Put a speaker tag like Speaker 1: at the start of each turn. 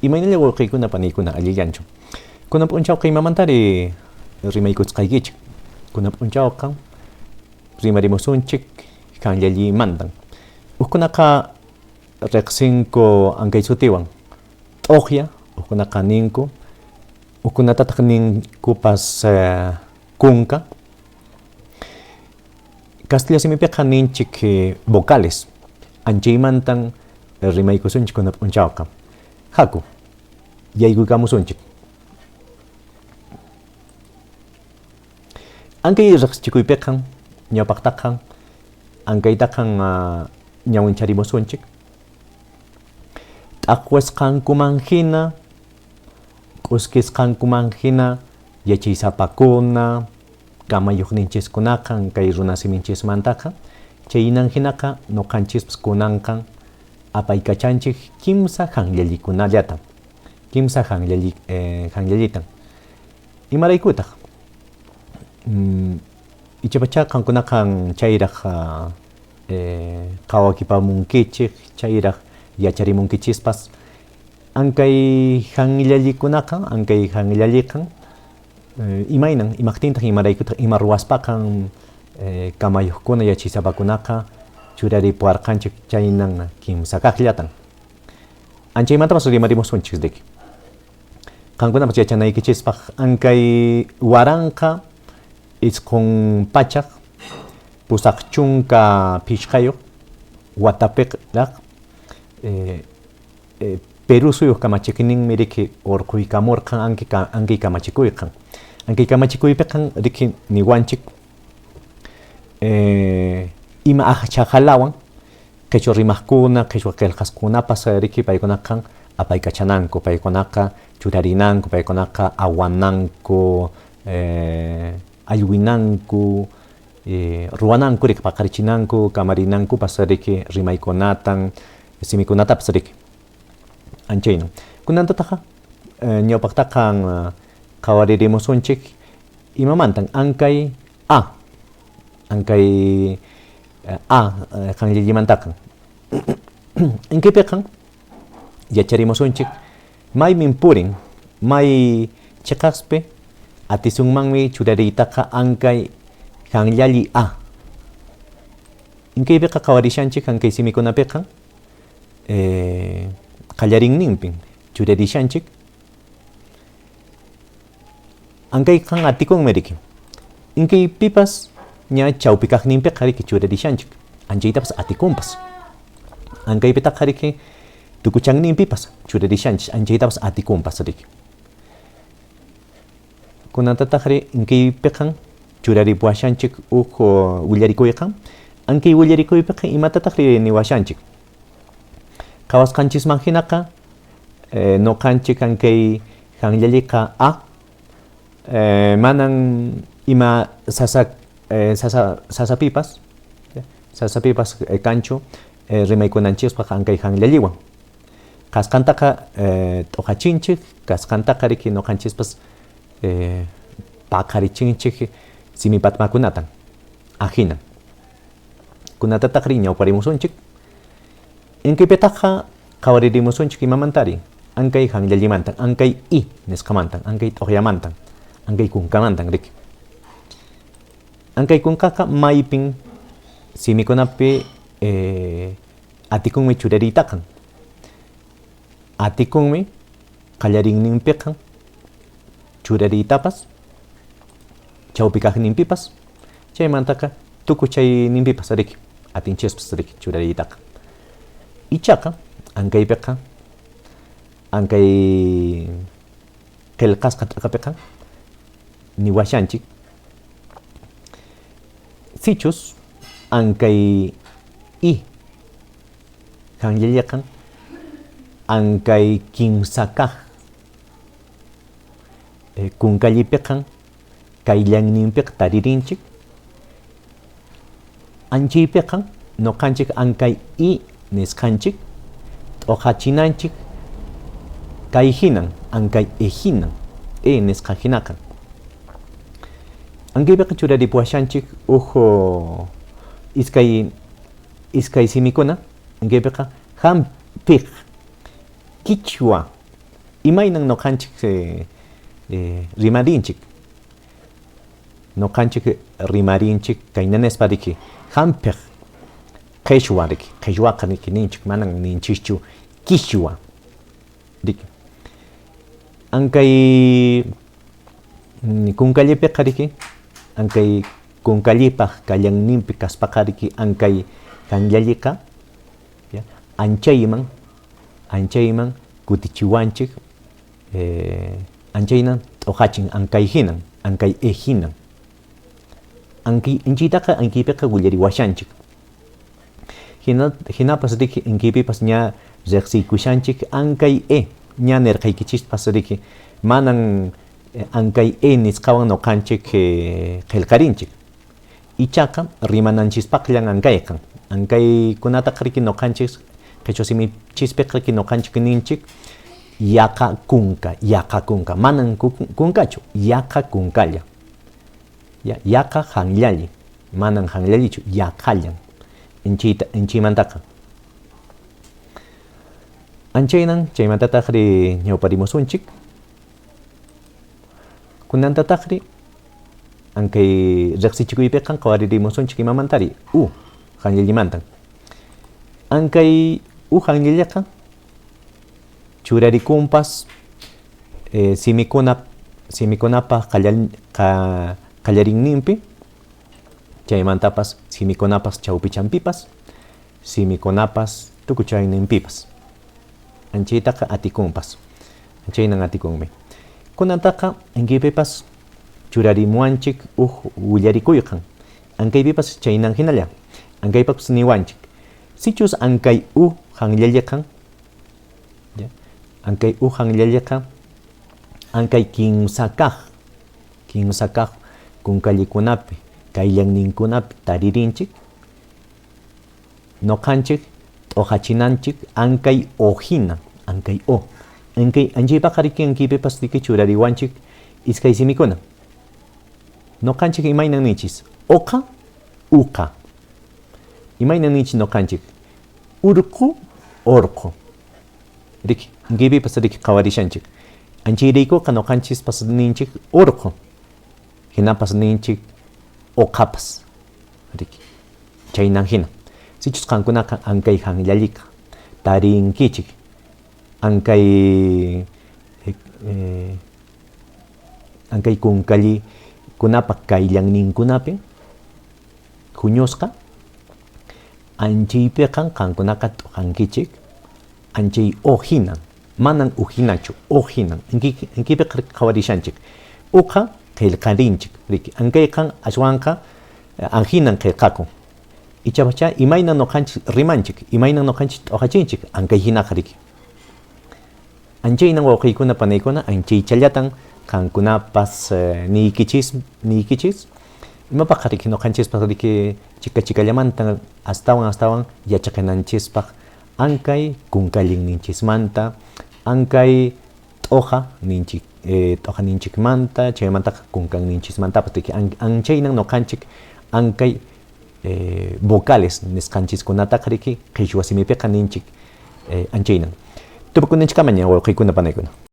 Speaker 1: Imaynalla wawqiykuna paniykuna allillanchu. Kunan p'unchawqa imamantari rimaykusqaykichik? Kunan p'unchawqa rimarimusunchik hanllallimantan. Hukkunaqa riqsinku ankay sutiwan t'uqya, hukkunaqa ninku, hukkunatataq ninkupas kunka. Kastilla simipiqa ninchik vocales, anchaymantan rimaykusunchik kuna p'unchawqa. Haku, yaykuykamusunchik. Ankay riqsichikuypiqa ñawpaqtaqa ankaytaqa ñawincharimusunchik. T'aqwisqankuman hina, k'uskisqankuman hina yachaysapakuna, kamayuqninchiskunaqa kay runasiminchismantaqa chaynan hinaqa ñuqanchispas kunanqa apaykachanchik kimsa hanllallikunallata, kimsa hanllalli hanllallitan. Imaraykutaq? Ichapaschá qamkunaqa chayraq qhawakipamunkichik, chayraq yacharimunkichispas ankay hanllallikunaqa, ankay hanllalliqa imaynan, imaqtintaq, imaraykutaq, ima ruwaspaqa kamayuqkuna, yachaysapakunaqa churaripuwarqanchik chaynan kimsa kaqllatan. Anchaymantapas rimarimusunchik riki. Qamkunapas yachanaykichispaq ankay 1985 watapiqraq Perú suyuq kamachiqninmi riki urquykamurqan ankay kamachikuyqan. Ankay kamachikuypiqan riki niwanchik ima aqchaqalawan qhichwa rimaqkuna, qhichwa qillqaskunapas riki paykunaqa apaykachananku, paykunaqa churarinanku, paykunaqa awananku, allwinanku, ruwananku riki paqarichinanku, kamarinankupas riki rimaykunatan, simikunatapas riki. Anchaynan. Kunantataqa ñawpaqtaqa qhawaririmusunchik imamantan ankay A, ankay A qanllallimantaqa. Ankaypiqa yacharimusunchik maymin purin, may chiqaspi atisunmanmi churariytaqa ankay hanllalli A. Ankaypiqa qhawarishanchik ankay simikunapiqa qallarinninpin churarishanchik. Ankayqa atikunmi riki. Inkaypipas ña chawpi kaqninpiqa riki churarishanchik, anchaytapas atikunpas. Ankaypitaqa riki tukuchanninpipas churarishanchik, anchaytapas atikunpas riki. Kunantataqri inkaypiqa churaripuwashanchik huk willarikuyqa. Ankay willarikuypiqa imatataqri niwashanchik? Qhawasqanchisman hinaqa ñuqanchik ankay hanllalliqa A manan ima sasa sasa sasapipas sasapipas kanchu rimaykunanchispaq ankay hanllalliwan. Kasqantaqa t'uqachinchik, kasqantaqa riki ñuqanchispas paqarichinchik simi patmakunatan, ahinan. Kunatataqri ñawparimusunchik. Inkaypitaqa qhawaririmusunchik imamantari? Ankay hanllallimantan, ankay I nisqamantan, ankay t'uqyamantan, ankay kunkamantan riki. Ankay kunkaqa maypin simikunapi atikunmi churariytaqa. Atikunmi qallarinninpiqa churariytapas, chawpi kaqninpipas, chaymantaqa tukuchayninpipas riki, atinchispas riki churariytaqa. Ichaqa ankaypiqa, ankay qillqasqa t'aqapiqa niwashanchik sichus ankay I hanllalliqan ankay kimsa kaq kunkallipiqan kayllanninpiqa taririnchik, anchaypiqa ñuqanchik ankay I nisqanchik t'uqachinanchik kay hinan, ankay E hinan, E nisqa hinaqa. Ankaypiqa churaripuwashanchik huk iskay iskay simikuna, ankaypiqa hampiq, kichwa. Imaynan noqanchik rimarinchik? Noqanchik rimarinchik kayna nispa riki, hampiq qhechwa riki, qhechwaqa riki ninchik, manan ninchischu kichwa riki. Ankay kunkallipiqa riki, ankay kunkallipaq kallanninpi kaspaqa riki, ankay hanllalliqa anchayman anchayman kutichiwanchik, anchaynan t'uqachin ankay hinan, ankay e hinan. Anki anchaytaqa ankaypiqa willariwashanchik. Hina hinapas riki ankaypipas ña riqsiykushanchik ankay e, ña nirqaykichispas riki, manan ankay e nisqawan noqanchik qillqarinchik. Ichaqa rimananchispaqllan ankayqa. Ankaykunataqa riki noqanchik qhichwa simichispiqa riki noqanchik ninchik yaqa kunka, yaqa kunka, manan kunkachu, yaqa kunkalla. Yaqa hanllalli, manan hanllallichu, yaqallan inchiyta inchiymantaqa. Anchaynan chaymantataqri ñawparimusunchik. Kunantataqri ankay riqsichikuypiqa qhawaririmusunchik imamantari u hanllallimantan. Ankay u hanllalliqa churarikunpas simikuna simikunapa qallarinninpi, chaymantapas simikunapas chawpichanpipas, simikunapas tukuchayninpipas. Anchaytaqa atikunpas, chaynan atikunmi. Kunantaqa ankaypipas churarimuwanchik huk willarikuyqan, ankaypipas chaynan hinalla, ankaypapas niwanchik. Sichus ankay u hanllalliqan, ankay u hanllalliqa, ankay kimsa kaq kunkallikunapi, kayllanninkunapi taririnchik, noqanchik t'uqachinanchik ankay o hina, ankay o. Ankay anchaypaqa riki ankaypipas riki churariwanchik iskay simikuna. Noqanchik imaynan ninchis? Uqa, uqa. Imaynan ninchis noqanchik? Urqu, urqu. Riki, ankaypipas riki qhawarishanchik. Anchayraykuqa noqanchispas ninchik urqu. Hinapas ninchik uqapas. Riki, chaynan hina. Sichus qankunaqa ankay hanllalliqa tarinkichik, ankay ankay kunkallikunapa kayllanninkunapi huñusqa, anchaypiqa qankunaqa t'uqankichik anchay o hinan, manan u hinachu, o hinan. Ankaypiqa qhawarishanchik. Uqa qillqarinchik, riki. Ankayqa aswanqa anhinan qillqakun. Ichapaschá imayna noqanchik rimanchik, imayna noqanchik t'uqachinchik, ankay hinaqa riki. Anchaynan wawqiykuna panaykuna, anchaychallatan qankunapas niykichis, niykichis. Imapaqqa riki noqanchispas riki chika chikallamantan astawan astawan yachaqinanchispaq ankay kunkallinninchismanta, ankay t'uqa ninchik, t'uqa ninchikmanta, chaymantaqa kunkanninchismantapas riki anchaynan noqanchik ankay vocales nisqanchiskunataqa riki qhichwa simipiqa ninchik anchaynan. Tupakunanchikkama ña wawqiykuna panaykuna.